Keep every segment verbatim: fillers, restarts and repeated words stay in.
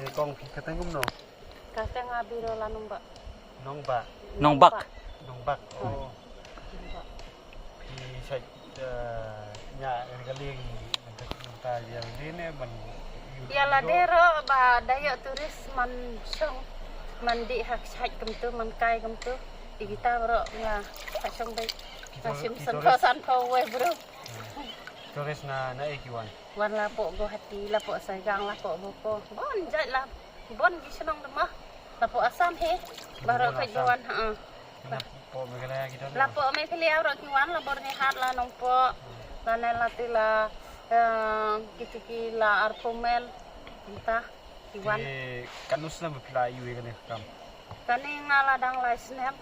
Kong phi kyrteng kumno? Kyrteng nga Biro la Nongbak. Nongbak. Nongbak. Nongbak. Oh. Phi shait, eh, ñiah ri ka lieng nangta ïa lade ne man. Ïa lade ruh ba da ïoh tourist man shong man dih ha shait kumtu man kai kumtu. Ïa kita ruh nga ha shong dei. Nga shim san phew san phew wei bru. Tourist na na ei ki wan. Wan la poh Guwahati, la poh Saigang, la poh Bhopal. Bon jait la. Bon ki shnong dema. La poh Assam hi. Baroh kait ba wan ha. La poh Meghalaya ki don. La poh Meghalaya ruh ki wan la Byrnihat la Nongpoh. La ne la ti la, eh, kiti ki la arphew mile. Mynta ki wan. Te katno snem ba phi la ïoh ïa kane ka kam? Kane nga la dang lai snem.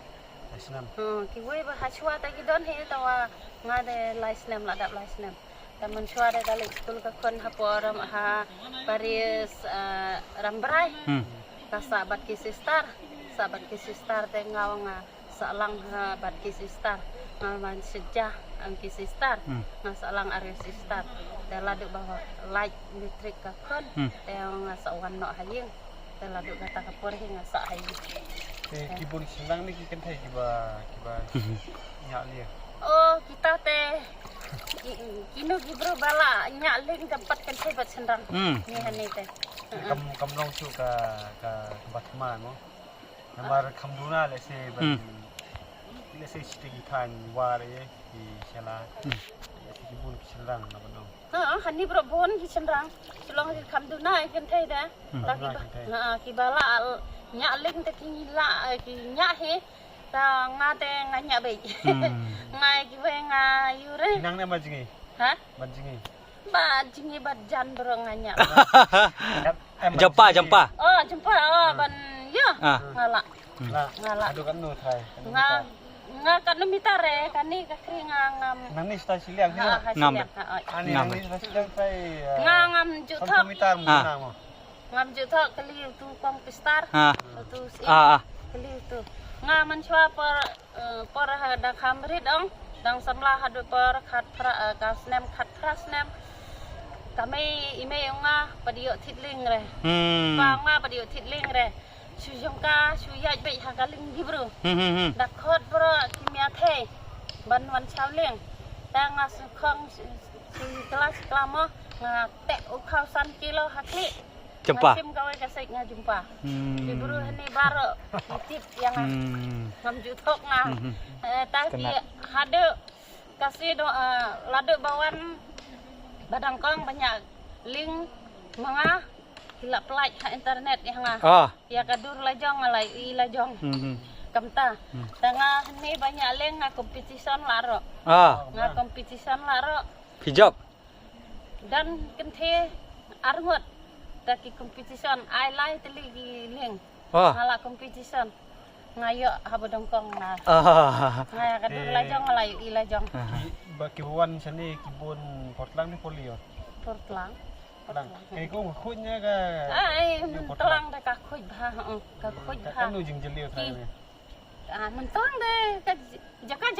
Lai snem. Hmm, kiwei ba ha shuwa te ki don hi, tangwa nga de lai snem, la dap lai snem. Te mynshuwa de da leit skul ka khun ha Poram ha Paris, eh, Rambrai. Hmm. Ka sah bad ki sister, sah bad ki sister te nga ong nga sah lang ha bad ki sister. Nga man sejah ang ki sister. Hmm. Nga sah lang ar sister. Te la duk ba lait matric ka khun. Hmm. Te nga sah wan noh ha ïing. Te la duk kata ka por hi nga sah ha ïing. Te ki bun ki shynrang ne ki kynthei kiba, kiba ñiah lieng? Oh, kita te ki, kino ki bru ba la ñiah lieng te pat kynthei pat shynrang. Hmm. Ni hangne te. Kam, kam long shuh ka, ka, ka ba thma mo. Namar kham duna lehse ban, hmm, lehse shi te ki thaiñ war eh ki shala. Hmm. Lehse ki bun ki shynrang na ban ong. Ha, hangne baroh bun ki shynrang. Shu long ki kham duna ki kynthei da. Hmm. Ta ki ba, ha, ki ba la ñiah lieng te ki la, eh, ki ñiah hi. Ta nga te nga ñiah beit. Hmm. Nga kiwei nga ïoh re. Nang ne ba jngi? Ha? Ba jngi. Ba jngi ba jan baroh nga ñiah. Jempa, jempa. Oh, jempa. Oh, hmm, ban ïa. Ah. Nga la. Hmm. Nga la. Ado katno thai? Nga, nga katno meter re, kane ka khri nga ngam. Nangne stai shiliang. Ha, ha, ngam. Shiliang, ha, oh. Ani ngam. Nangne stai shiliang thai, eh, nga ngam ju thok. Meter mo. Ah. Ngam ju thok kali utu kong pistar. Ha. Utu si. Ah, ah. Kali utu. Nga mynshuwa por, eh, por ha dang kham rit ong. Dang samla haduh por khatphra, eh, ka snem khatphra snem. Ka mei, i mei ong nga pat ïoh thied lieng re. Hmm. Pa ong nga pat ïoh thied lieng re. Shu jong ka, shu ïaid beit ha ka lieng ki bru. Hmm, hmm, hmm. Da khot bro ki mia thei. Ban wan shaw lieng. Te nga shu khong, shu, shu kla, shu kla mo. Nga teh u khaw san kilo ha khlieh. Jempa. Nga shim kawei ka sait nga jempa. Hmm. Ki bru hangne baroh ki tip ïa nga. Hmm. Ngam ju thok nga. Hmm. Eh, ta ki haduh ka sait, eh, la duh ba wan ba dang kong ba ñiah lieng ma nga, ki la pyllait ha internet ïa nga. Ah. Ïa ka dur la jong nga la ïohi la jong. Hmm, hmm. Kumta. Hmm. Te nga hangne ba ñiah lieng nga competition la ruh. Ah. Nga competition la ruh. Phi jop? Don kynthei arngut da ki competition, ai lai tylli ki lieng. Wah. Nga la competition. Nga ïoh haba dang kong nga. Ah. Nga ïa ka dur la jong, nga la ïohi la jong. Ah. Ki, ba ki wan shane ki bun por tlang ne por liur? Por tlang. Por tlang. Tlang. Ka kum ka khuid ne ka. Ah, ai, por tlang da ka khuid bha, ha, ka khuid bha. Ka kano jingjylliew tlang ne? Ah, myntang de ka j-, jaka jaka.